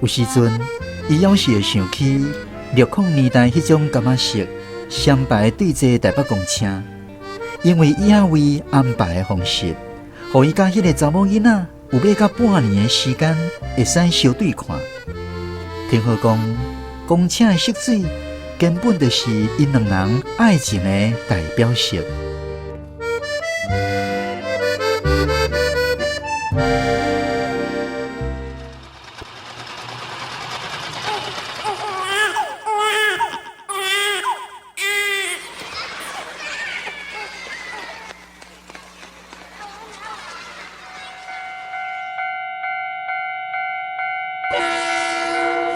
有時陣，伊猶是會想起六零年代彼種柑仔色、雙排對坐台北公車，因為伊遐位安排的方式，予伊佮彼个查某囡仔有欲到半年的時間會使相對看。聽好講，公車的色水根本就是𪜶兩人愛情的代表色。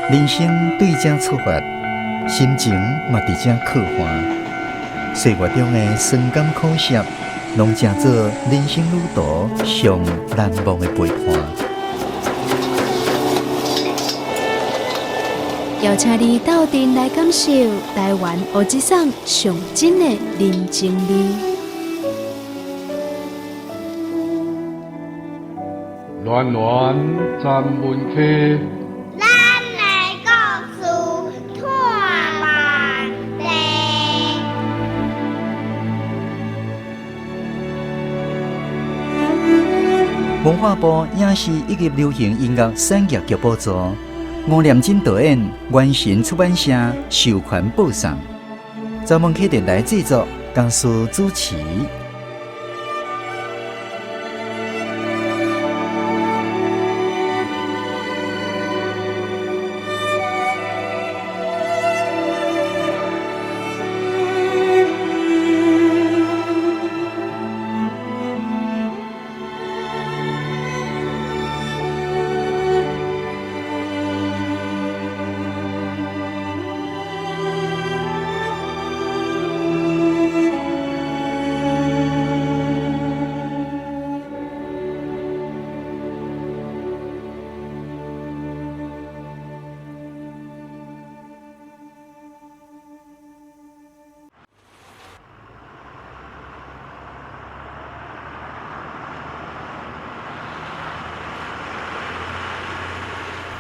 人生對這出發，心情嘛佇這刻畫。歲月中的酸甘苦澀，攏成做人生旅途上難忘的陪伴。邀請你鬥陣來感受台灣烏之桑上真的人情味。暖暖站文溪。咱的故事托万地。文化部影視以及流行音樂產業局補助，吳念真導演，元神出版社授權播送，曾文溪電台製作，江蘇主持。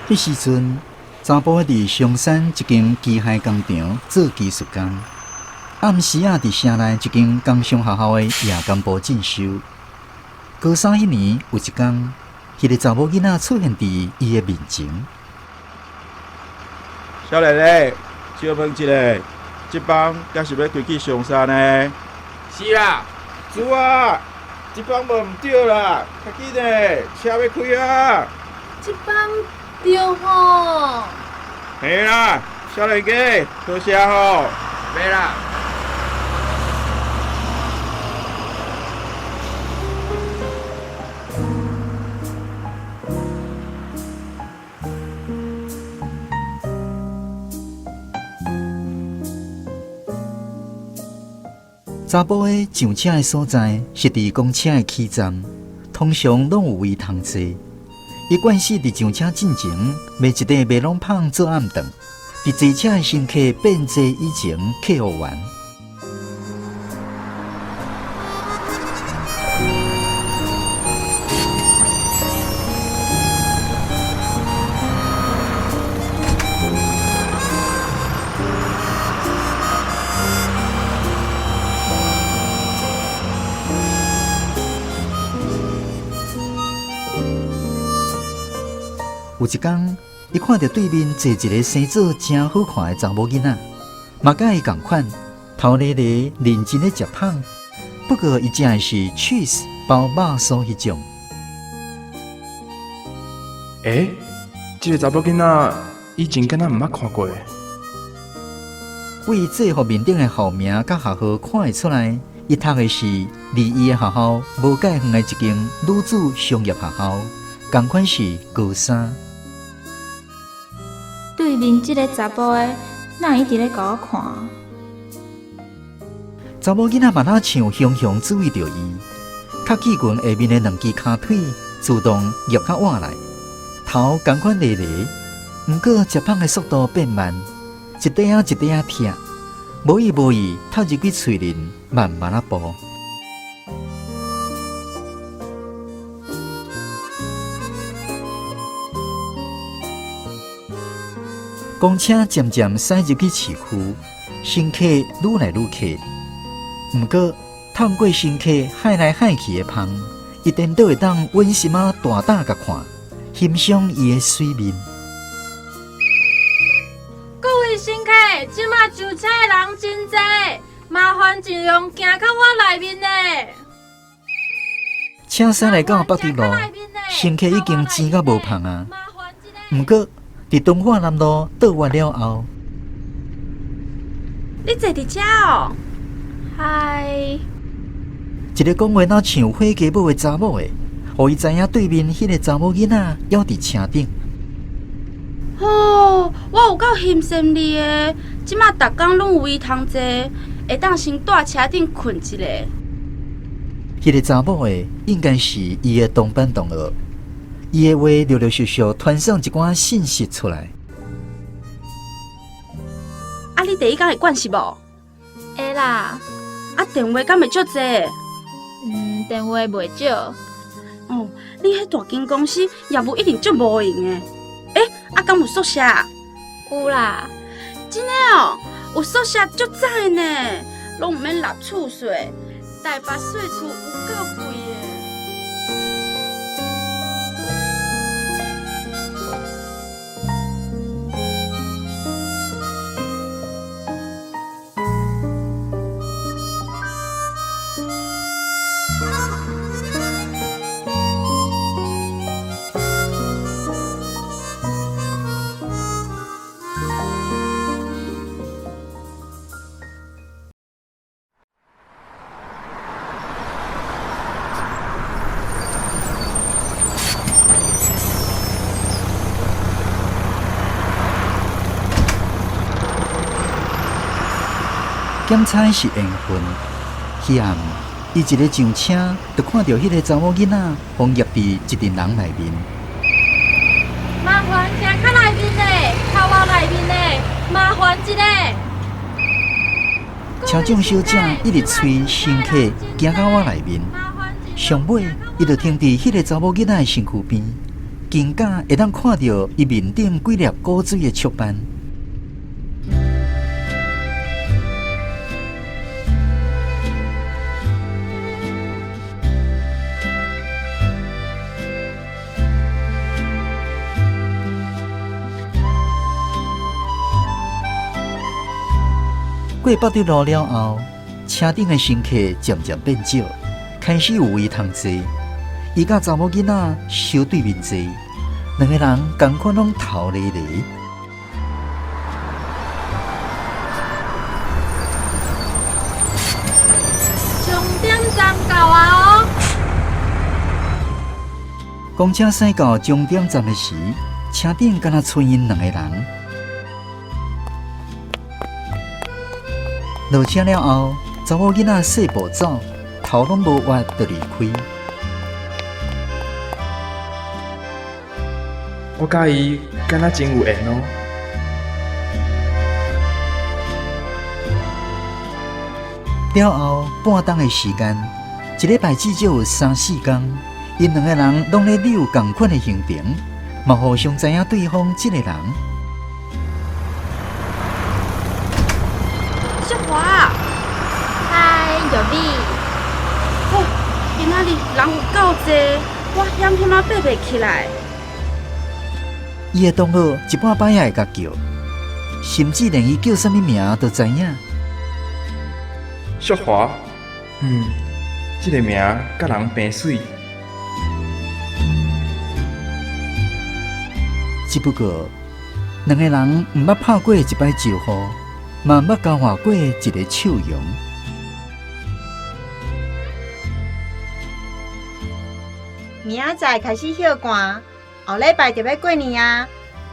彼時陣，查埔佇松山一間機械工廠做技術工，暗時仔佇城內一間工商學校的夜間部進修。高三彼年有一工，彼個查某囡仔出現佇伊的面前。少年的，小問一下，這班敢是欲開去松山的？是啦，主啊，這班無毋對啦，較緊的，車欲開啊！這班對吼？嘿啦，少年家，多謝吼。袂啦。查埔的上車的所在是佇公車的起站，通常攏有位通坐。伊慣勢佇上車進前買一塊麥櫳芳做暗頓，佇坐車的乘客變坐以前，客服員。有一工，伊看著對面坐一个生做誠好看的查某囡仔，嘛佮伊仝款，頭咧咧認真咧食芳。不過伊食的是 cheese 包肉酥彼種。欸，這个查某囡仔以前敢若毋捌看過。對制服面頂的校名佮學號看會出來，伊讀的是離伊的學校無介遠的一間女子商業學校，仝款是高三。對面這个查埔的，哪會一直咧共我看？查某囡仔嘛若像雄雄注意著伊，較記裙下面的兩支跤腿自動入較倚來，頭仝款咧咧，毋過食芳的速度變慢，一塊仔一塊仔拆，無意無意插入去喙裡，慢慢仔哺。公车渐渐驶入去市区，乘客愈来愈客。毋过，透过乘客海来海去的芳，伊颠倒会当温心仔大胆共看，欣赏伊的媠面。各位乘客，这马上车的人真济，麻烦尽量行较我内面咧。车驶来到北直路，乘客已经挤到无芳啊。毋过，伫敦化南路倒弯了后，你坐伫遮哦。嗨。一个讲话若像火鸡母的查某的，予伊知影对面彼个查某囡仔犹伫车顶。吼，我有够欣羡你的，这马逐工拢有位通坐，会当先蹛车顶睏一下。彼个查某的应该是伊的同班同学，伊的话陆陆续续传送一寡信息出来。啊，你第一工会惯势无？会啦。啊，电话敢会足济？电话袂少。哦，你彼大间公司业务一定足无闲的。欸，啊，敢有宿舍？有啦。真的哦，有宿舍足赞的呢，拢毋免纳厝税，台北税厝有够贵的。检查是缘分。彼暗，伊一个上车，就看著彼个查某囡仔，予夹伫一阵人内面。麻烦行较内面咧，较我内面咧，麻烦一下。车长小姐一直催乘客行到我内面，上尾伊就停伫彼个查某囡仔的身躯边，近甲会当看著伊面顶几粒古水的雀斑。过北直路了后，车顶的乘客渐渐变少，开始有位通坐。伊佮查某囡仔相对面坐，两个人仝款拢头咧咧。终点站到啊！哦！公车驶到终点站的时，车顶敢若剩𪜶两个人。落车了后，查某囡仔细步走，头拢无歪就离开。我佮伊敢若真有缘哦。了后半钟的时间，一礼拜至少有3、4工，𪜶两个人拢咧遛仝款的行程，嘛互相知影对方这个人。淑华，嗨，玉美。哦，今仔日人有够济，我险险仔爬袂起来。伊的同学一半摆仔会共叫，甚至连伊叫啥物名都知影。淑华，这个名佮人平媠。只不过，两个人毋捌拍过一摆招呼，嘛毋捌交换过一个笑容。明仔载开始歇寒，后礼拜就欲过年啊！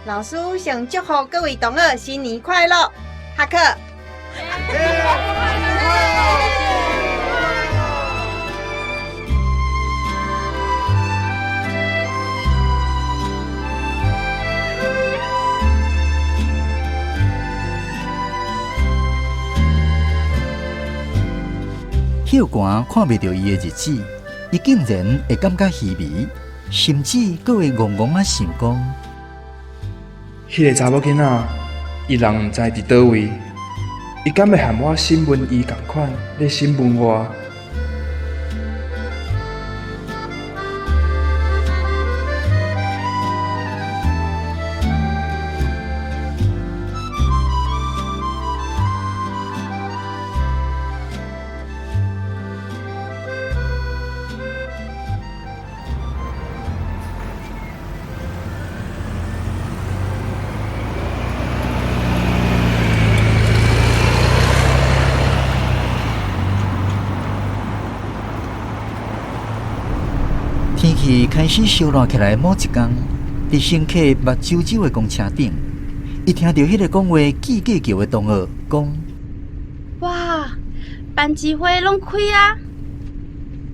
老师先祝福各位同学新年快乐，下课。歇寒看袂著伊的日子，伊竟然会感觉稀微，甚至阁会戆戆仔想讲，彼个查某囡仔伊人毋知佇佗位，伊敢會和我審問伊仝款咧審問我？天氣開始燒熱起來，某一工，佇乘客目睭睭的公車頂，伊聽著彼个講話計計叫的同學講：哇，班級花攏開啊！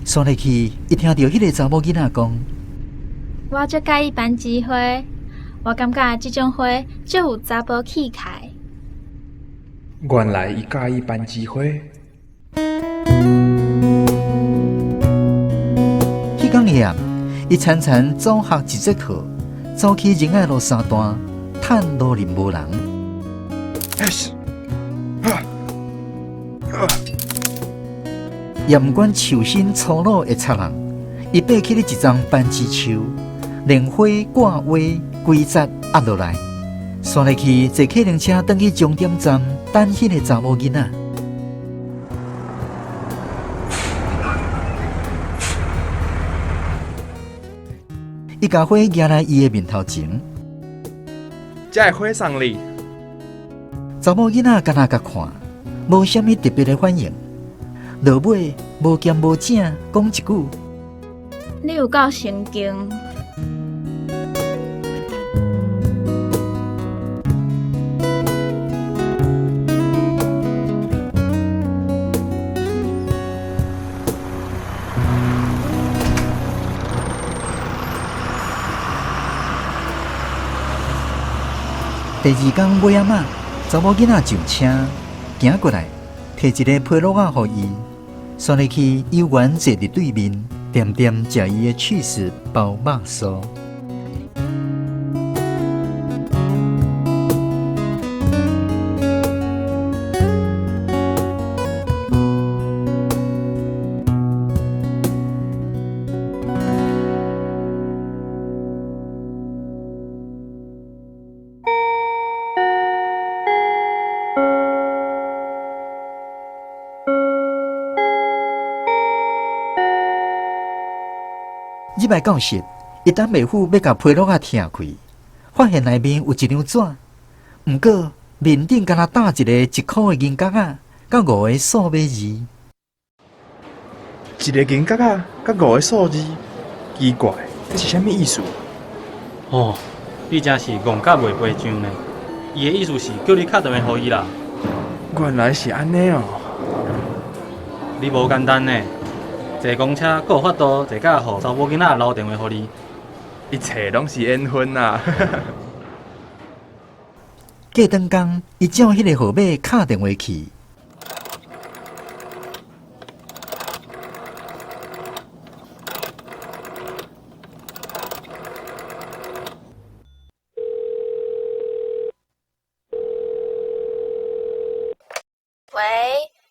煞落去，伊聽著彼个查某囡仔講：我足佮意班級花，我感覺這種花足有查埔氣概。原來伊佮意班級花。彼工下暗，伊田田走學一節課，走去仁愛路三段，趁路裡無人。也毋管樹身粗魯的賊人，伊爬起咧一叢番薯樹，連花掛尾規節壓落來，煞落去坐客運車轉去終點站等彼个查某囡仔。伊共花舉來伊的面頭前，這个花送你。查某囡仔敢若共看，無啥物特別的反應。落尾無鹹無正，講一句：你有夠神經。第二工尾仔仔，查某囡仔上車，行過來，提一个批橐仔予伊，煞落去悠閒坐佇對面，恬恬食伊的起司包肉酥。入來教室，伊等袂赴欲共批橐仔拆開，發現內面有一張紙，毋過面頂敢若搭一個一箍的銀角仔，佮五个數碼字。一個銀角仔，佮五个數字，奇怪，這是啥物意思？哦，你真是戇甲袂飛上呢！伊的意思是叫你敲電話予伊啦。原來是按呢哦。你無簡單呢，坐公車閣有法度坐甲予查某囡仔留電話予你。一切攏是緣分啊！過轉工，伊照彼个號碼敲電話去。喂，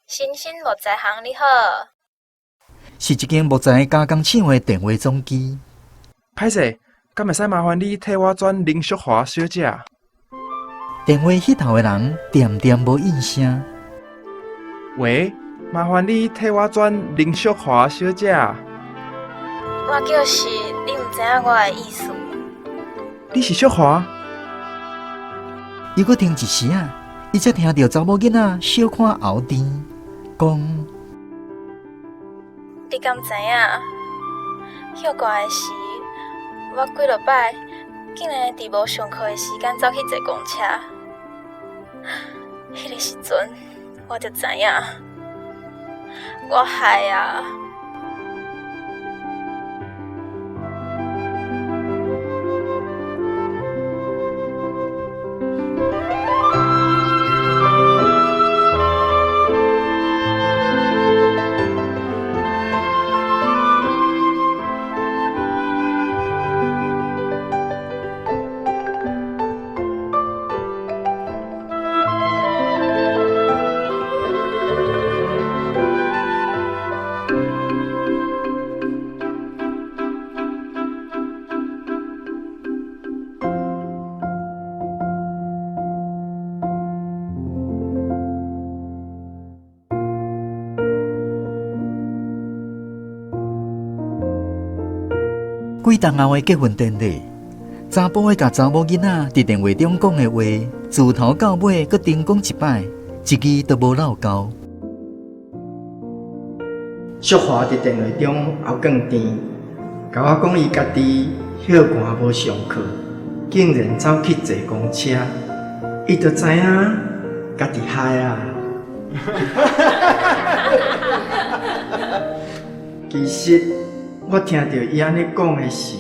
新興木材行，你好。是一間木材加工廠的電話總機。歹勢，敢會使麻煩你替我轉林淑華小姐？電話彼頭的人恬恬無應聲。喂，麻煩你替我轉林淑華小姐。我叫時，你毋知影我的意思。你是淑華？伊閣停一時仔，伊才聽著查某囡仔小可喉甜，講：你敢知影？歇寒的時，我幾落擺竟然會佇無上課的時間走去坐公車。彼个時陣，我就知影，我害啊！幾冬後的結婚典禮，查埔的共查某囡仔佇電話中講的話，自頭到尾閣重講一擺，一字都無漏交。淑華佇電話中喉哽甜，共我講伊家己歇寒無上課，竟然走去坐公車，伊就知影家己害啊！其實我聽著伊按呢講的時，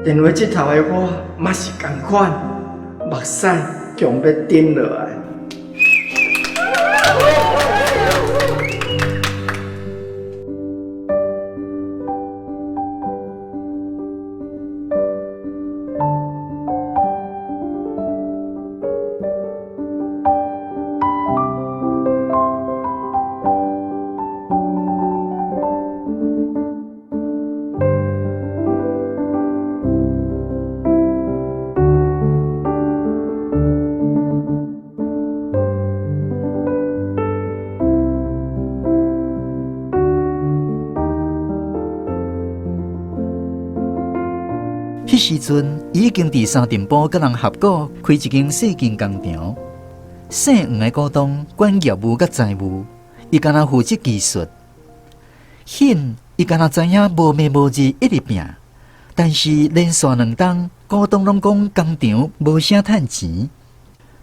電話這頭的我嘛是仝款，目屎強欲頂落來。彼時陣，伊已經佇三重埔佮人合股開一間細間工廠。姓黃的股東管業務佮財務，伊干焦負責技術。興伊敢若知影無暝無日一直拚，但是連續兩冬，股東攏講工廠無啥趁錢。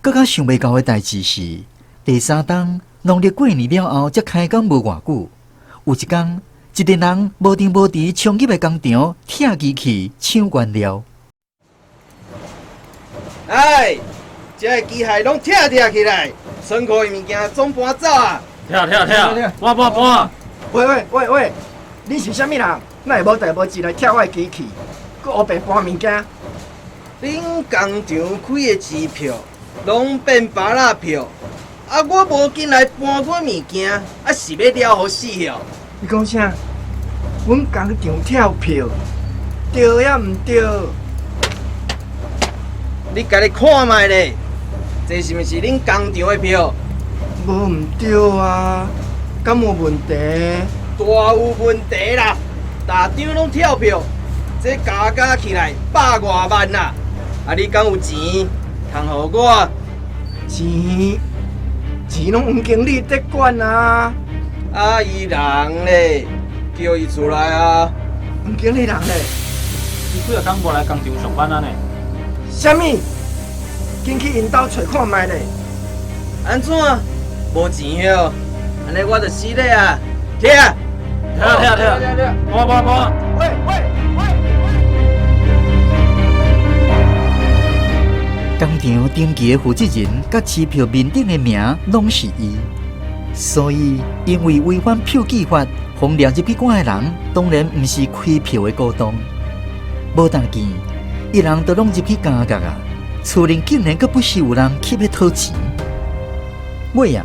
閣較想袂到的代誌是，第三冬農曆過年了後，才開工無偌久，有一工，一個人無定無時衝入來工廠，拆機器搶原料。哎，這个機械攏拆拆起來，倉庫的物件總搬走啊！拆拆拆，搬搬搬！喂喂喂喂，你是啥物人？哪會無代無誌來拆我的機器，閣烏白搬物件？恁工廠開的支票攏變芭樂票，啊！我無進來搬我物件，啊是欲了予死哦！你講啥？阮工廠跳票，對抑毋對？你家己看覓咧，這是毋是恁工廠的票？無毋對啊，敢有問題？大有問題啦！逐張攏跳票，這加加起來百外萬啦！啊，你敢有錢通予我？錢？錢攏黃經理佇管啊！啊，伊人咧，叫伊出來啊！黃經理人咧？伊幾若工無來工廠上班啊呢？啥物？緊去𪜶兜揣看覓咧？按怎？無錢哦？按呢我就死咧啊！拆！拆拆拆！搬搬搬！喂喂喂！工廠登記的負責人佮支票面頂的名攏是伊，所以因為違反票據法，予掠入去關的人，當然毋是開票的股東。無代誌，伊人都攏入去監獄啊！厝裡竟然閣不時有人去欲討錢。尾啊，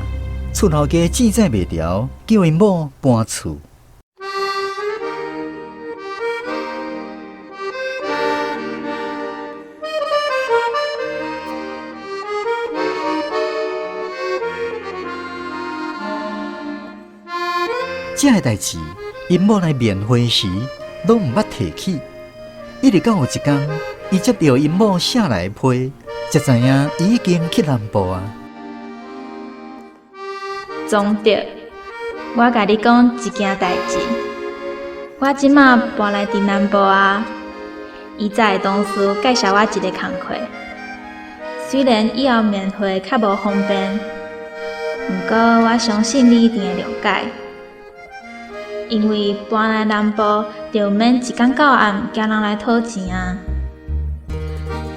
厝頭家志在袂牢，叫𪜶某搬厝。這个代誌，𪜶某來面會時，攏毋捌提起。一直到有一工，伊接著𪜶某寫來的批，才知影伊已經去南部啊。宗德，我共你講一件代誌。我這馬搬來佇南部啊。以前的同事介紹我一個工課，雖然以後面會較無方便，毋過我相信你一定會諒解。因為搬來南部，就毋免一工到暗驚人來討錢啊。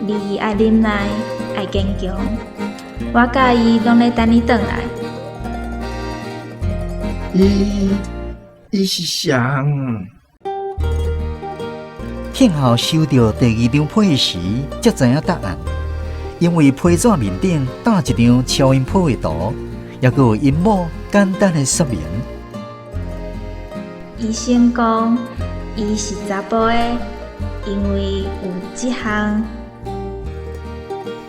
你愛忍耐，愛堅強，我佮伊攏咧等你轉來。伊伊是誰？聽後收著第二張批時，才知影答案。因為批紙面頂打一張超音波的圖，抑閣有𪜶某簡單的說明。醫生講，伊是查埔的，因為有這項。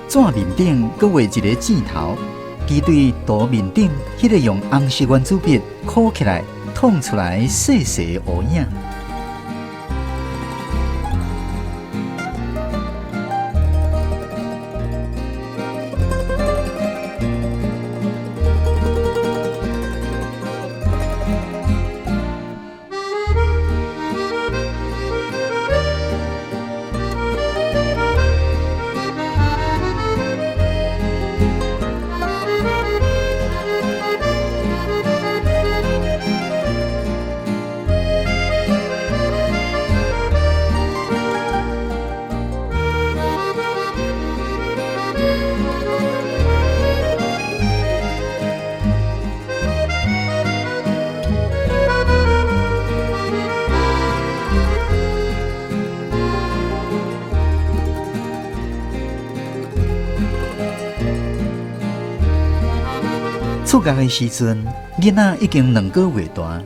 紙面頂閣畫一個箭頭，伊對圖面頂彼个用紅色圓珠筆箍起來、燙出來細細烏影。出獄的時陣，囡仔已經2個月大。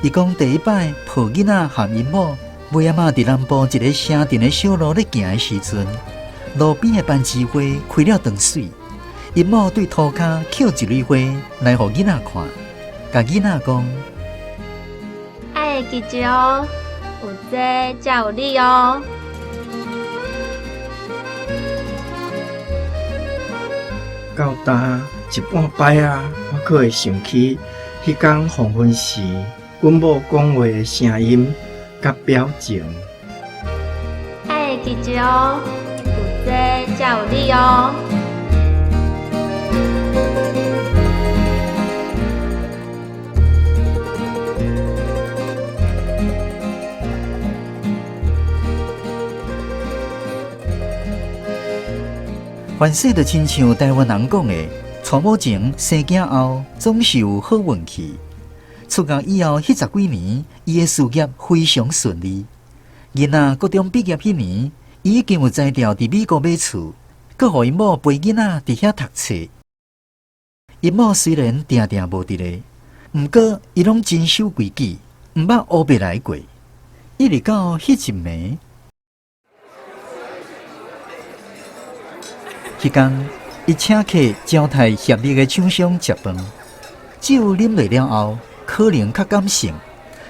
伊講第一擺抱囡仔和𪜶某，尾仔仔佇南部一个城鎮的小路咧行的時陣，路邊的番薯花開了當媠，𪜶某對塗跤抾一蕊花來予囡仔看，共囡仔講：愛會記著哦，有這才有你哦。到今一半擺啊，我閣會想起彼工黃昏時，阮某講話的聲音佮表情。愛會記著哦，有這才有你哦。凡事就親像台灣人講的，娶某前生囝後，總是有好運氣。出獄以後，彼十幾年，伊的事業非常順利。囡仔高中畢業彼年，伊已經有才調佇美國買厝，閣予𪜶某陪囡仔佇遐讀冊。𪜶某雖然定定無佇咧，毋過伊攏真守規矩，毋捌烏白來過。一直到彼一暝。彼工，伊請客招待協力的廠商食飯，酒啉落了後，可能較感性，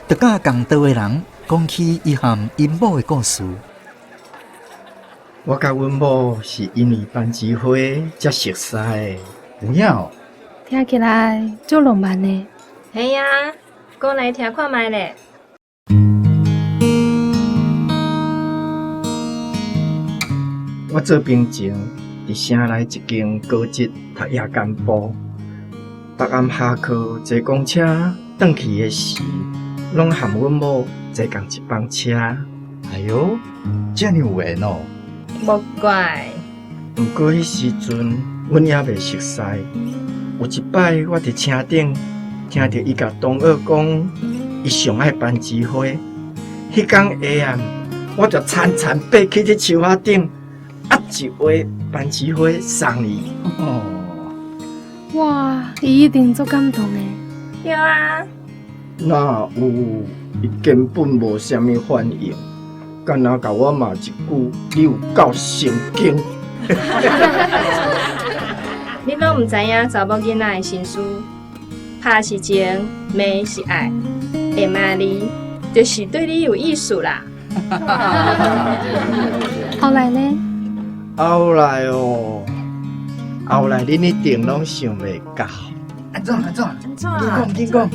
就佮共桌的人講起伊和𪜶某的故事。我佮阮某是因為番薯花才熟似的。有影哦？聽起來足浪漫的。嘿啊，講來聽看覓咧。我做兵前，佇城內一間高職讀夜間部，逐暗下課坐公車轉去的時，攏和阮某坐仝一班車。哎喲，遮爾有緣哦！無怪。毋過彼時陣，阮猶未熟似。有一擺，我佇車頂聽著伊共同學講，伊上愛番薯花。彼工下暗，我就田田爬起佇樹仔頂，一畫番薯花送伊。哦。哇，伊一定足感動的。對啊。哪有？伊根本無啥物反應，干焦共我罵一句：你有夠神經。你攏毋知影查某囡仔的心思，拍是情，罵是愛，會罵你，就是對你有意思啦。後來呢？後來哦，後來恁一定攏想袂到。按怎按怎？按怎？緊講緊講。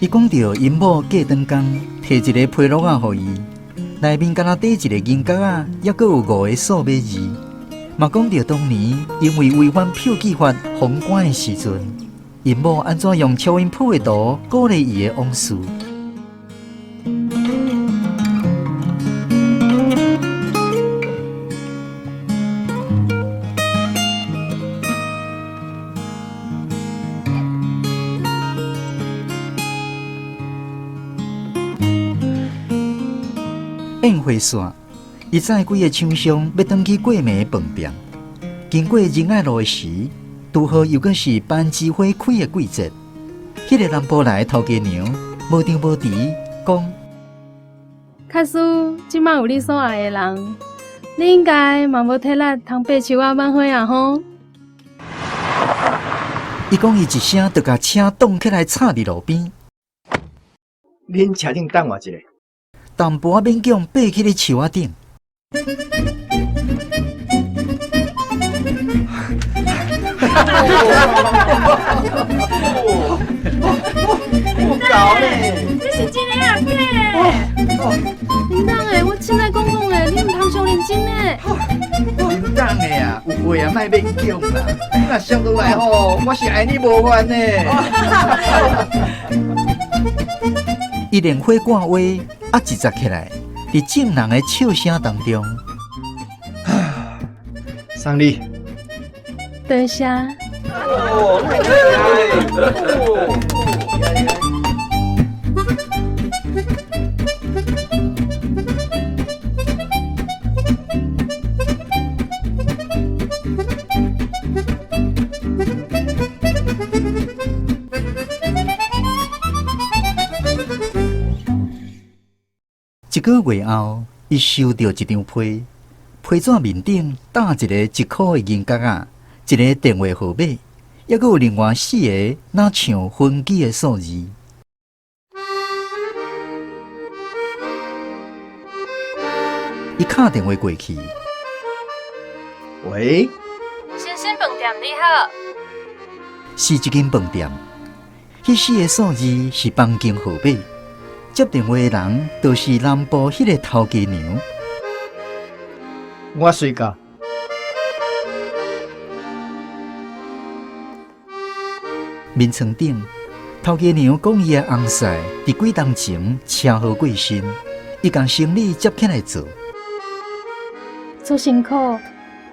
伊講著𪜶某過轉工，提一个批落仔予伊，內面敢若綴一个銀角仔，猶閣有五个數碼字。嘛講著當年因為違反票據法予關的時陣，𪜶某按怎用超音波的圖鼓勵伊的往事。宴會散，伊載幾个廠商欲轉去過暝飯店。經過仁愛路的時，拄好又閣是番薯花開的季節。彼个南部來的頭家娘無張無遲講：假使這擺有你所愛的人，你應該嘛無體力通爬樹仔挽花啊吼。伊講伊一聲就共車擋起來，插佇路邊。恁車頂等我一下。淡薄仔勉強爬起咧樹仔頂。有夠咧！這是真的啊假的？叮當的，我凊彩講講的，你毋通傷認真的。叮當的啊，有話啊，莫勉強啦。你若摔落來吼，我是愛你無怨的。伊連火掛話啊，一扎起來，佇眾人的笑聲當中。送你。多謝。哦，个月後，伊收著一張批，批紙面頂貼一个一箍的銀角仔，一个電話號碼，猶閣有另外四个若像分機的數字。伊敲電話過去。喂，新生飯店你好。是一間飯店，彼四个數字是房間號碼。接電話的人就是南部彼个頭家娘。我睡覺。眠床頂，頭家娘講伊的翁婿佇幾冬前車禍過身，伊共生理接起來做。足辛苦，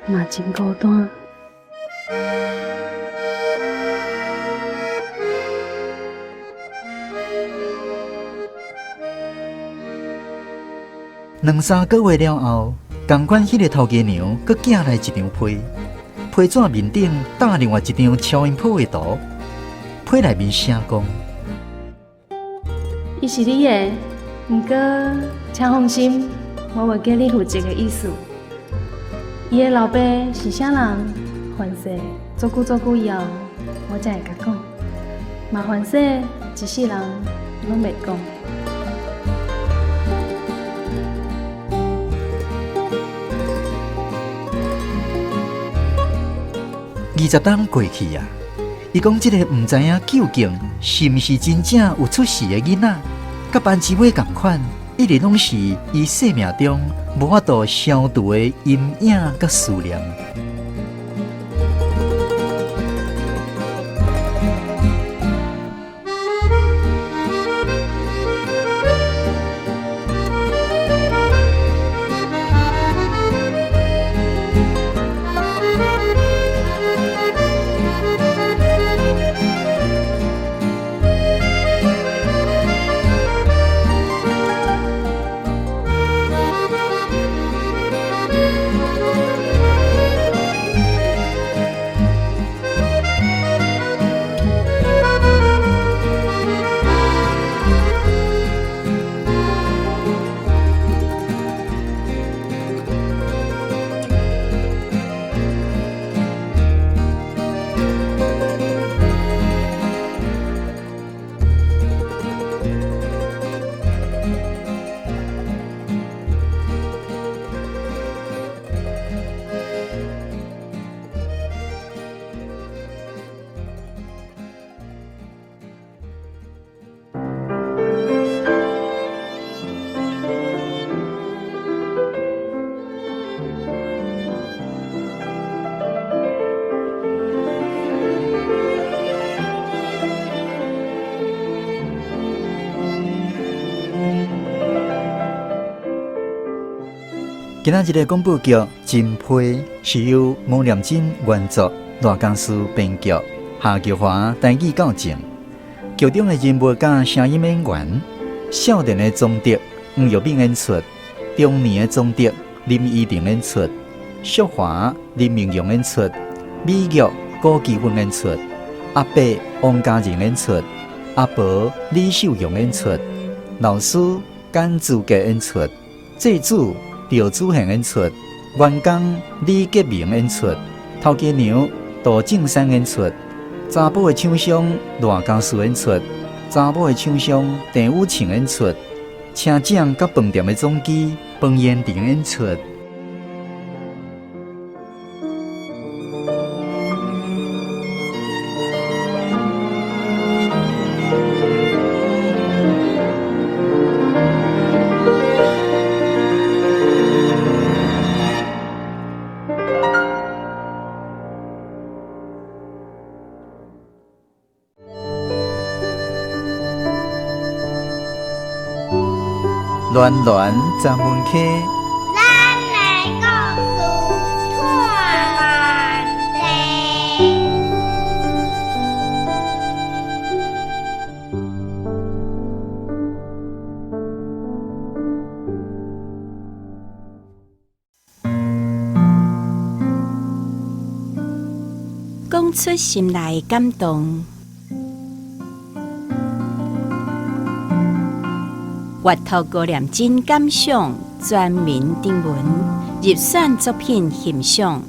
嘛真孤單。兩三個月了後，仝款彼个頭家娘閣寄來一張批，批紙面頂貼另外一張超音波的圖，批內面寫講：伊是你的，毋過請放心，我無叫你負責的意思。伊的老爸是啥人？凡勢足久足久以後，我才會共講。嘛凡勢一世人攏袂講。20冬過去啊，伊講這个毋知影究竟是毋是真正有出世的囡仔，佮班志偉仝款，一直攏是伊生命中無法度消除的陰影佮思念。今仔日的廣播劇《真批》是由吳念真原作，賴家書編劇，夏菊華台語教正。劇中的人物佮聲音演員，少年的鍾德黃玉敏演出，中年的鍾德林依婷演出，淑華林明榮演出，美玉郭基芬演出，阿伯王嘉仁演出，阿婆李秀蓉演出，老師簡志傑演出，祭祖趙子賢演出，員工李杰明演出，頭家娘杜正山演出，查某的廠商賴家樹演出，查某的廠商鄭宇晴演出，車長佮飯店的總機彭延婷演出。巒巒十文溪。咱的故事拖慢地。講出心內的感動。閱讀吳念真感想全民徵文入選作品欣賞。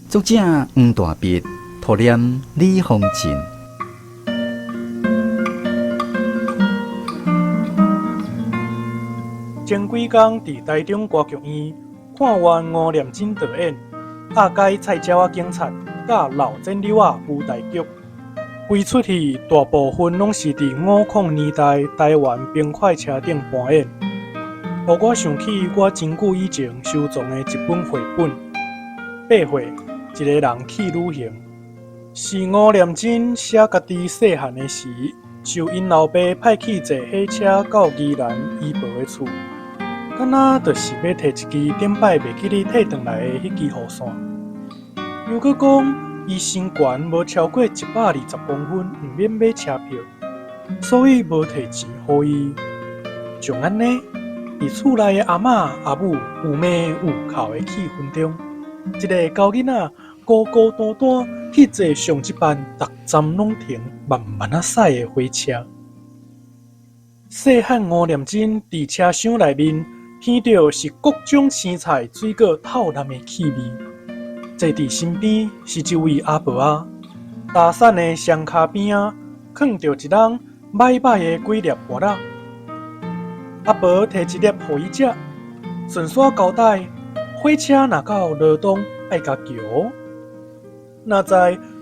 作者黃大筆，圖念李宏進。前幾工佇台中歌劇院看完吳念真導演《阿該菜鳥仔警察》佮老剪妞仔舞台劇，規齣戲大部分攏是佇50年代台灣冰塊車頂搬演，予我想起我真久以前收藏的一本繪本，8歲一个人去旅行，是吳念真寫家己細漢的時，受𪜶老爸派去坐火車到宜蘭姨婆的厝，敢若就是欲提一支頂擺袂記得提轉來的彼支雨傘。又閣講伊身懸無超過120公分，毋免買車票，所以無提錢予伊。像按呢，佇厝內的阿嬤阿母有罵有哭的氣氛中，一个猴囡仔孤孤單單去坐上一班逐站攏停、慢慢仔駛的火車。細漢吳念真佇車廂內面聞著是各種青菜水果透濫的氣味。坐佇身邊是一位阿婆仔，打散的雙跤邊仔囥著一籠䆀䆀的幾粒芭樂。阿婆提一粒予伊食，順紲交代火車若到羅東愛共叫。哪知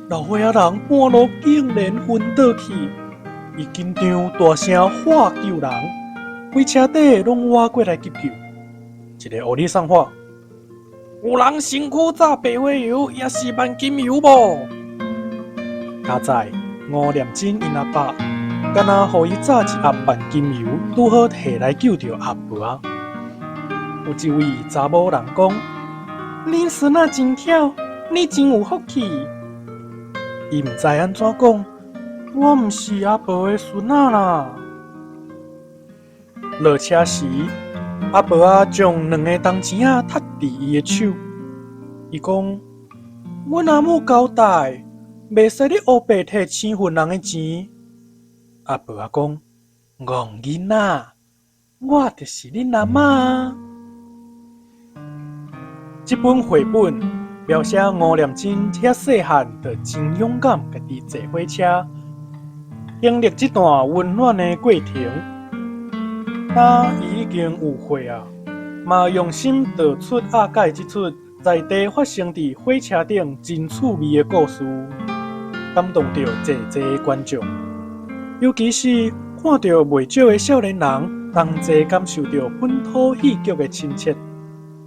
老歲仔人半路竟然昏倒去，伊緊張大聲喊救人，規車底攏倚過來急救。一个烏里送喊：有人身軀炸白花油，抑是萬金油無？佳哉吳念真𪜶阿爸，敢若予伊炸一盒萬金油，拄好提來救著阿婆仔。有一位查某人講：恁孫仔真巧，你真有福氣。伊毋知按怎講，我毋是阿婆的孫仔啦。落車時，阿婆仔將兩个銅錢仔塞佇伊的手，伊講：阮阿母交代，袂使你烏白提生份人的錢。阿婆仔講：戇囡仔，我就是恁阿嬤啊。這本繪本描寫吳念真遐細漢就真勇敢，家己坐火車，經歷這段溫暖的過程。當伊已經有歲啊，嘛用心道出阿蓋這齣在地發生佇火車頂真趣味的故事，感動著濟濟觀眾。尤其是看著袂少的少年人同齊感受著本土戲劇的親切，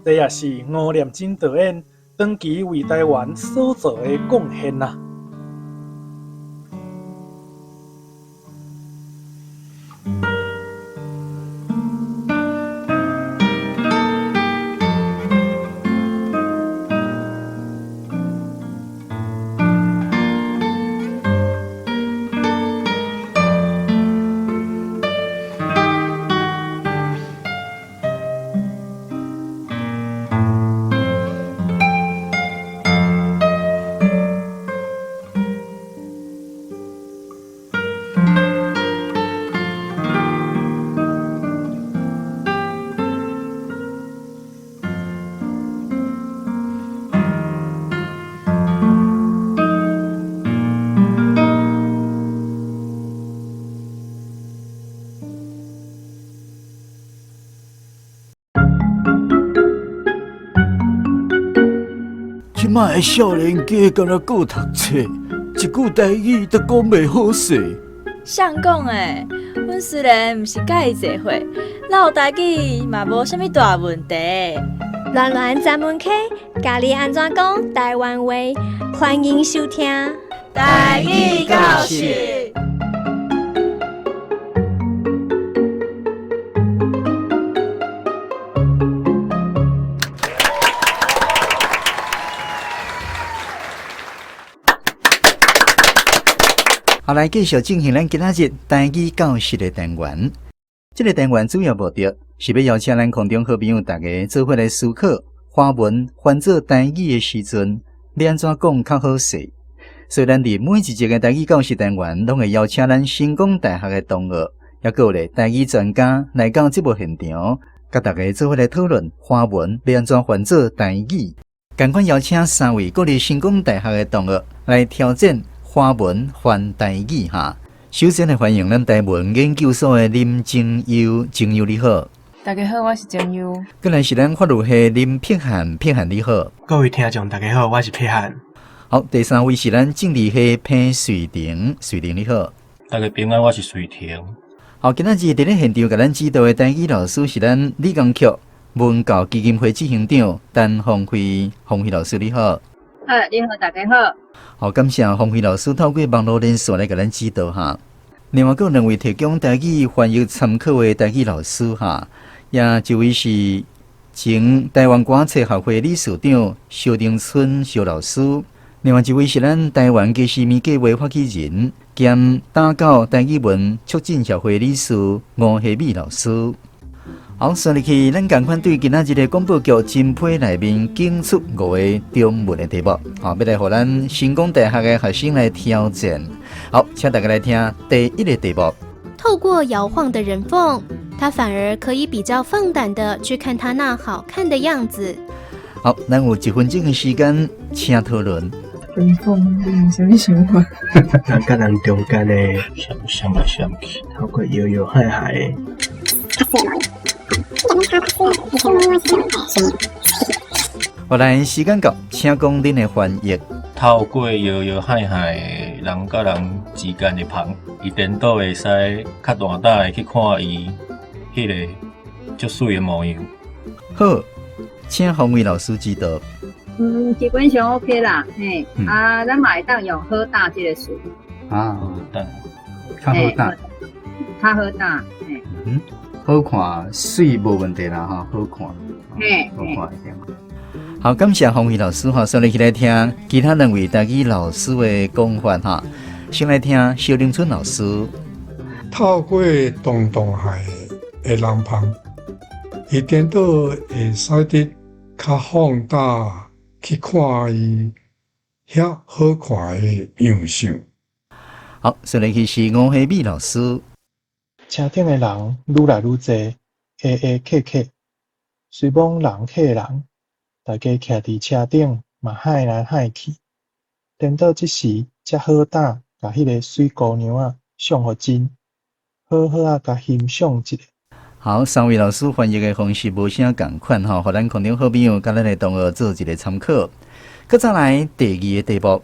這也是吳念真導演長期為台灣所做的貢獻啊！這擺的少年家敢若閣讀冊，一句台語都講袂好勢。誰講的？阮雖然毋是佮伊濟歲，嘮台語嘛無啥物大問題。巒巒專門課，教你按怎講台灣話，歡迎收聽。台語教室。好，來繼續進行咱今仔日台語教室的單元。這個單元主要目的是欲邀請咱空中好朋友大家做伙來思考，華文翻做台語的時陣，欲按怎講較好勢。所以，咱佇每一集的台語教室單元，攏會邀請咱成功大學的同學，猶閣有咧台語專家來到節目現場，佮大家做伙來討論華文欲按怎翻做台語。仝款邀請三位國立成功大學的同學來挑戰華文翻台語哈。首先來歡迎咱台文研究所的林靜悠，靜悠你好。大家好，我是靜悠。過來是咱法律系林碧漢，碧漢你好。各位聽眾大家好，我是碧漢。好，第三位是咱政治系彭瑞婷，瑞婷你好。大家平安，我是瑞婷。好，今仔日佇咧現場共咱指導的台語老師是咱理工局文教基金會執行長陳芳惠，芳惠老師你好。好，你好，大家好。好，感謝芳惠老師透過網路連線來共咱指導哈。另外，閣有兩位提供台語翻譯參考的台語老師哈，也一位是前台灣歌冊學會理事長蕭定春蕭老師，另外一位是咱台灣家私物計畫發起人兼打狗台語文促進協會理事吳希美老師。好，紲入去，咱仝款對今仔日的廣播劇真批內面揀出五個中文的題目，好，欲來予咱成功大學的學生來挑戰。好，請大家來聽第一個題目。透過搖晃的人縫，他反而可以比較放膽的去看他那好看的樣子。好，咱有一分鐘的時間，請討論。人縫，你有啥物想法？人佮人中間的閃閃來閃去，透過搖搖晃晃的。好，來，時間到，請講恁的翻譯。透過搖搖晃晃的人佮人之間的縫，伊顛倒會使較大膽的去看伊彼个足媠的模樣。好，請方偉老師指導。嗯，基本上 OK 啦，嘿，啊，咱嘛會當用好膽這个詞。啊，好膽，較好膽，較好膽，嘿。嗯。好看，媠無問題啦，吼，好看，好看一點。好，感謝方偉老師哈，紲入去來聽其他兩位台語老師的講法哈。先來聽蕭林春老師。透過動動海的人縫，伊顛倒會使得較放膽去看伊遐好看的樣相。好，紲入去是吳希美老師。車頂的人愈來愈濟，挨挨客客，雖罔人客人，大家徛佇車頂嘛喊來喊去。顛倒這時才好膽共彼个媠姑娘仔相予真，好好仔共欣賞一下。好，三位老師翻譯的方式無啥仝款吼，予咱空中好朋友佮咱的同學做一个參考。閣再來第二个題目。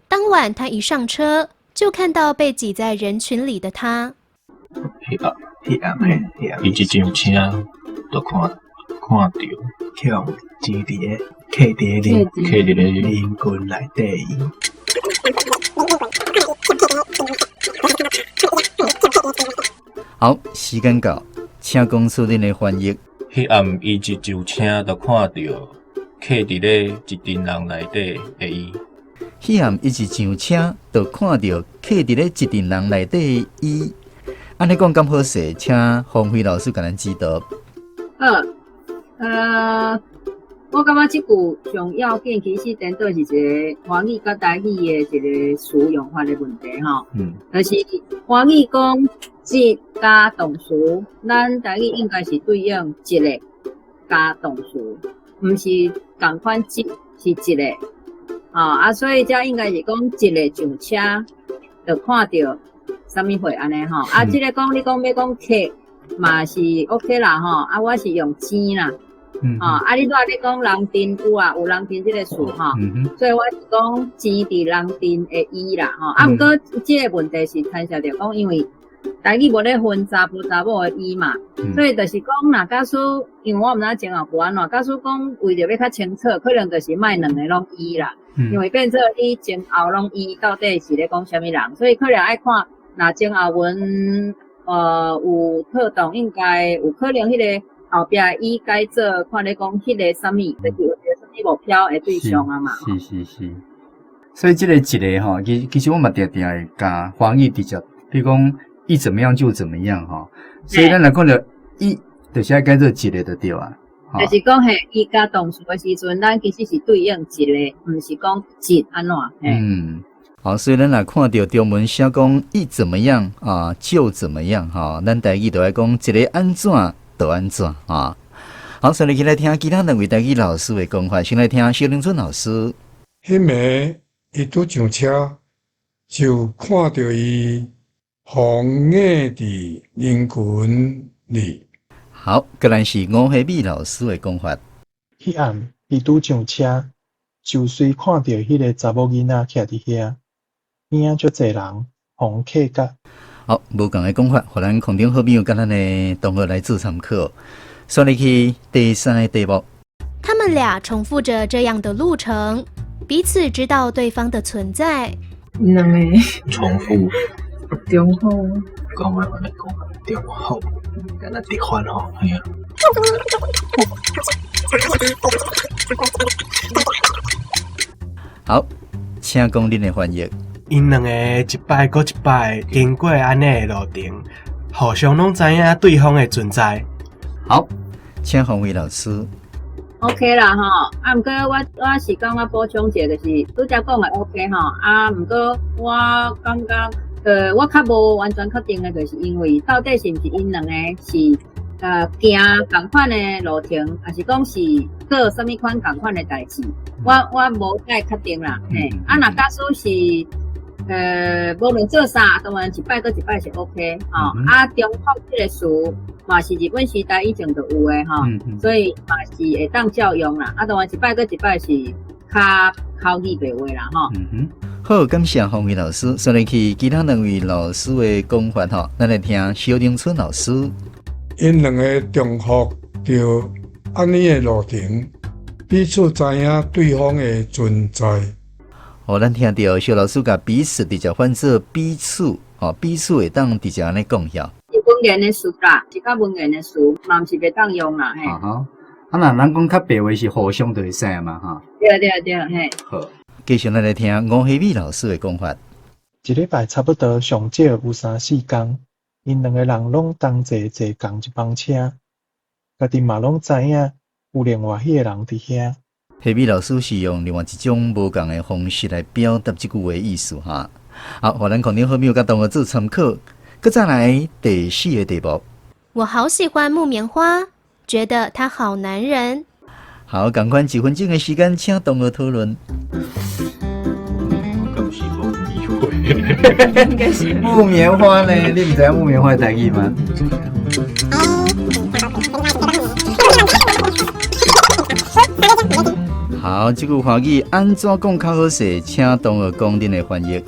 當晚他一上車，就看到被擠在人群裡的他。彼暗，彼暗嘿，彼暗。伊一上車，就看看著，去予擠佇个，客佇个人，客佇个人群內底伊。好，時間到，請講出恁的翻譯。彼暗，伊一上車就看著客佇咧一陣人內底的伊。彼暗，伊一上車就看著客佇咧一陣人內底的伊。按呢講敢好勢，請方輝老師共咱指導。好，我感覺這句上要緊，其實顛倒是一个華語佮台語的一个詞用法的問題吼。就是華語講一加動詞，咱台語應該是對應一个加動詞，毋是仝款一是一个。啊，所以這應該是講一個上車就看著啥物貨按呢吼，啊，這个講你講欲講客嘛是 OK 啦吼，啊，我是用錢啦，吼，啊，你拄仔咧講人陣有啊，有人陣這个詞吼，所以我是講錢佇人陣的伊啦吼，啊，毋過這个問題是牽涉著講，因為台語無咧分查埔查某的伊嘛，所以就是講，若假使因為我毋知前後句按怎，假使講為著欲較清楚，可能就是莫兩个攏伊啦，因為變做你前後攏伊到底是咧講啥物人，所以可能愛看。若前後文，有套動，應該有可能彼个後壁伊改做看咧講彼个啥物，就是有一个啥物目標的對象啊嘛。是是是。所以這个一个吼，其實我嘛定定會共華語直接，比如講伊怎麼樣就怎麼樣吼。所以咱若看著伊，就是愛改做一个就對啊。就是講嘿，伊加動詞的時陣，咱其實是對應一个，毋是講一按怎。好，所以咱若看著中文寫講一怎麼樣啊，就怎麼樣哈。咱台語就愛講一个按怎就按怎啊。好，所以來聽其他兩位台語老師的講法，先來聽蕭玲春老師。彼暝伊拄上車，就看著伊晃影佇人群裡。好，閣來是吳惠美老師的講法。彼暗伊拄上車，就隨看著彼个查某囡仔徛佇遐，邊仔足濟人，予人客甲。好，無仝的講法，予咱空中好朋友佮咱的同學來做參考。煞入去第三个題目。他們倆重複着這樣的路程，彼此知道對方的存在。兩个重複重複，講話按呢講，重複，敢若直翻吼，嘿啊。好，請講恁的翻譯。𪜶兩个一擺閣一擺經過按呢的路程，互相攏知影對方的存在。好，請洪偉老師。 OK 啦吼，啊，毋過我是感覺補充一下，就是拄才講的 OK 吼，啊，毋過我感覺，我較無完全確定的，就是因為到底是毋是𪜶兩个是行仝款的路程，抑是講是做啥物款仝款的代誌，我無太確定啦，嘿，啊，若假使是無論做啥，當然一擺閣一擺是 OK 吼，啊，重複這个詞嘛是日本時代以前就有的吼，所以嘛是會當照用啦。啊，當然一擺閣一擺是較口語白話啦吼。好，感謝洪偉老師。煞入去其他兩位老師的講法吼，咱來聽蕭玲春老師。𪜶兩个重複著按呢的路程，彼此知影對方的存在。哦，咱聽著蕭老師共彼此直接翻做彼此，吼，彼此會當直接按呢講遐。是文言的詞啦，是較文言的詞，嘛毋是袂當用啦，嘿。啊哈，啊若咱講較白話是互相就會使嘛，哈。對對對，嘿。好，繼續咱來聽吳惠美老師的講法。一禮拜差不多上少有三四工，𪜶兩个人攏同齊坐仝一班車，家己嘛攏知影有另外彼个人佇遐。惠美老師是用另外一種無仝的方式來表達這句話意思哈。好，予咱空中好朋友佮同學做參考。閣再來第四个題目。我好喜歡木棉花，覺得他好男人。好，仝款一分鐘的時間，請同學討論。敢是木棉花？應該是木棉花呢？你毋知影木棉花的台語嗎？好，這句華語按怎講較好勢？請同學講恁的翻譯。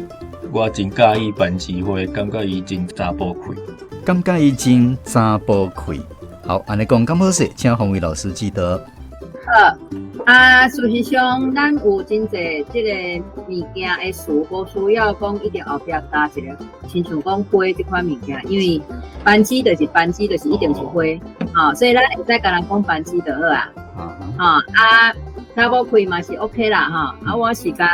我真佮意番薯花，感覺伊真查埔氣。感覺伊真查埔氣。好，按呢講較好勢？請洪偉老師記得。好，啊，事實上，咱有真濟這个物件的詞，無需要講一定後壁加一个，親像講花這款物件，因為番薯就是番薯，就是一定是花，吼，所以咱會使共人講番薯就好啊。吼，啊，查某氣嘛是 OK 啦，吼，啊，我是共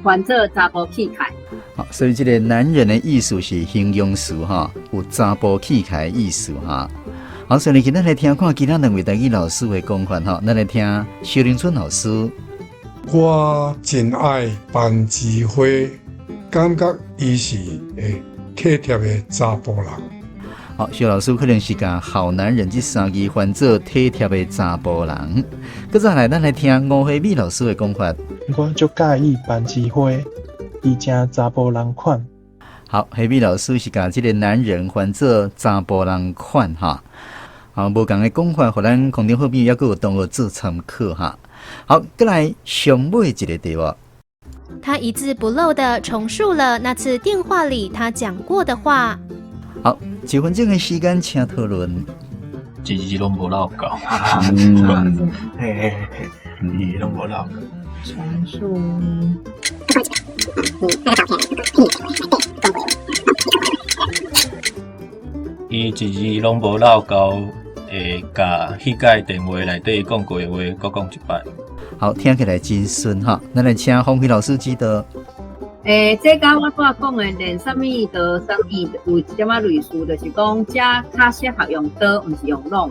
翻做查埔氣概。好，所以這个男人的意思是形容詞哈，有查埔氣概的意思哈。好，所以今咱來聽看其他兩位台語老師的講法哈，咱來聽蕭玲春老師。我真愛番薯花，感覺伊是會體貼的查埔人。好，蕭老師可能是共好男人這三字翻做體貼的查埔人。閣再來，咱來聽吳惠美老師的講法。我足佮意番薯花，伊誠查埔人款。好，惠美老師是共這个男人翻做查埔人款哈。好，無仝的講法，予咱空中好朋友猶閣有同學做參考哈。好，閣來上尾一个題目。他一字不漏地重述了那次電話裡他講過的話。好，一分鐘的時間，請討論。一字攏無漏到。嘿嘿嘿，一字攏無漏到。重述。伊一字攏無漏到，會共彼擺電話內底講過的話，閣講一擺。好，聽起來真順哈。咱來請方輝老師指導。這佮我拄仔講的練啥物的啥物有一點仔類似，就是講這較適合用刀，毋是用攏。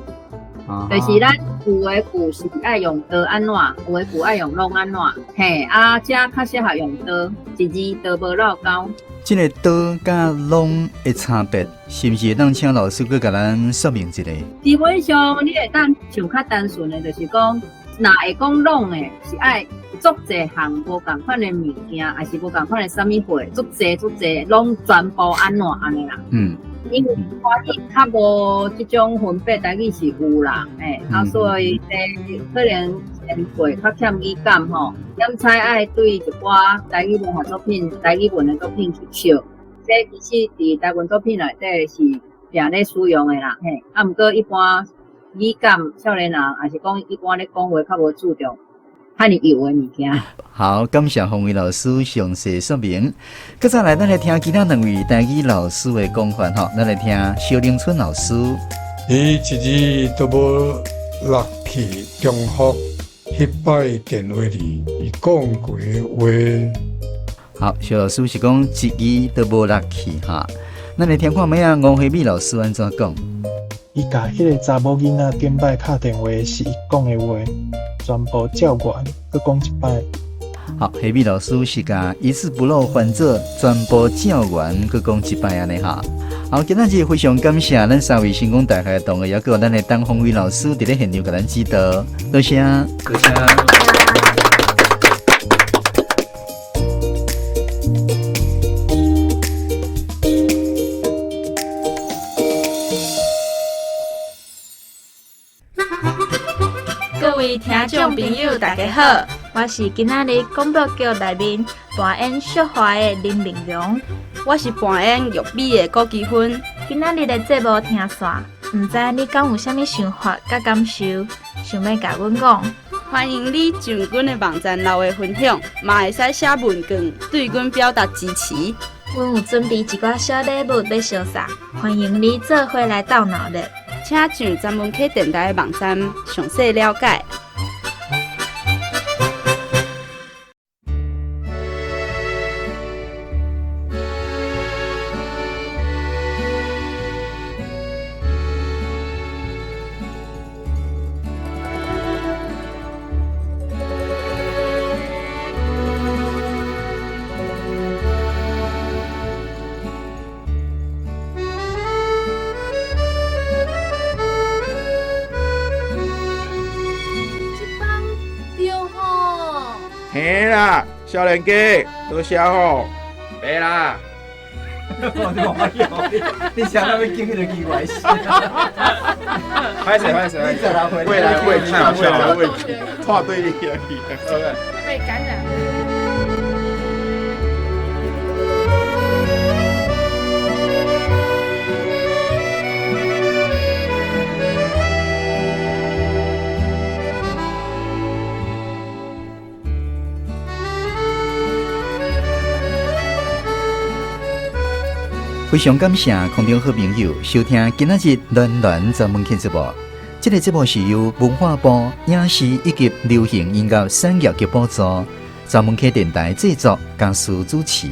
就是咱有的句是愛用都按怎，有的句愛用攏按怎，嘿，啊，這較適合用都，一字都無落鉤。這个都佮攏的差別，是毋是會當請老師閣共咱說明一下？基本上你會當想較單純的，就是講，若會講攏的，是愛足濟項無仝款的物件，抑是無仝款的啥物貨，足濟足濟，攏全部按怎按呢啦。因為華語較無這種分別，台語是有啦，欸，啊，所以這可能先過較欠語感吼，點彩愛對一寡台語文學作品、台語文的作品去笑，這其實佇台文作品內底是定咧使用的啦，嘿，啊，毋過一般語感少年人，抑是講一般咧講話較無注重。遐爾油的物件。好，感謝馮偉老師詳細說明。閣再來，咱來聽其他兩位台語老師的講法吼。咱來聽蕭玲春老師。伊一字都無落去重複彼擺電話裡伊講過的話。好，蕭老師是講一字都無落去哈。咱來聽看覓仔吳惠美老師按怎講。伊共彼个查某囡仔頂擺敲電話時講的話，全部照原閣講一擺。好，惠美老師是共一字不漏還做全部照原閣講一擺按呢哈。好，今仔日非常感謝咱三位成功大學的同學，也閣有咱的陳鳳威老師佇咧現場共咱指導。多謝，多謝。各位聽眾朋友，大家好，我是今仔日廣播劇內面扮演淑華的林明榮，我是扮演玉美的郭菊芬。今仔日的節目聽煞，毋知你敢有啥物想法佮感受，想欲共阮講？歡迎你上阮的網站留話分享，嘛會使寫問卷對阮表達支持。阮有準備一寡小禮物欲相送，歡迎你做伙來鬥鬧熱。請上專門客電台的網站詳細了解。嘿啦，少年家，多謝吼，白啦。你想到欲拣彼个奇怪事？歹勢歹勢歹勢，過來過去，過來過去，拖對你去。被感染。非常感謝空中好朋友收聽今仔日暖暖專門客節目。這个節目是由文化部影視以及流行音樂產業局補助，專門客電台製作，江蘇主持。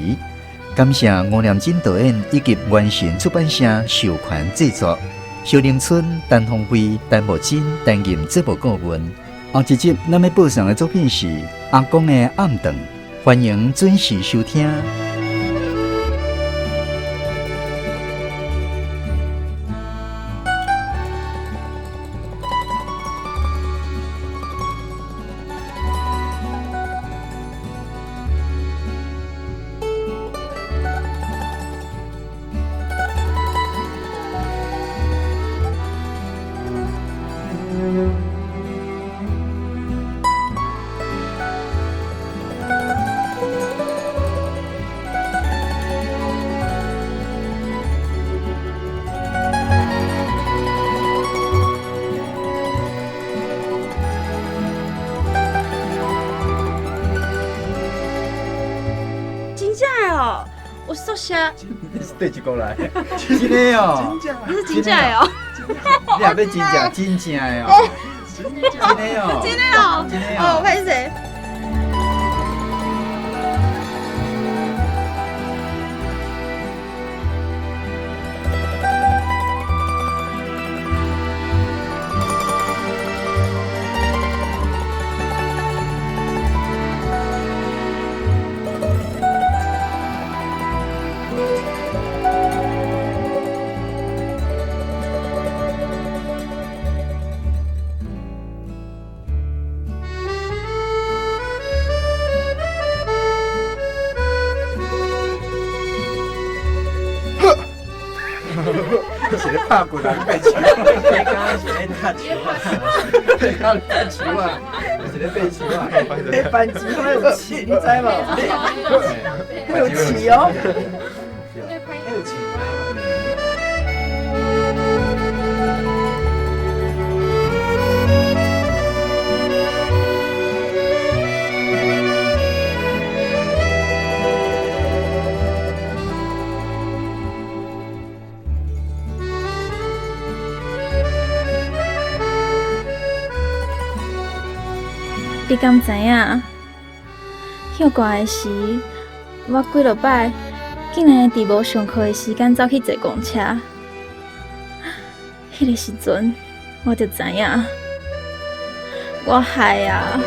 感謝吳念真導演以及完成出版社授權製作。蕭玲春、陳鳳飛、陳木真擔任節目顧問。後一集咱欲播送的作品是《阿公的暗頓》，歡迎準時收聽。真正的哦，有宿舍。你是對一個來？真的哦，你是真正的哦。你若欲真正真正的哦，真的哦，真的哦，真的哦，歹勢。拍骨人爬树。你刚刚是咧搭树啊？你刚搭树啊？是咧爬树啊？欸，番薯还有刺，你知无？还有刺哦。还有刺。你敢知影？歇寒的时，我几落摆竟然会佇无上课的时间走去坐公车。彼个时阵，我就知影，我害啊！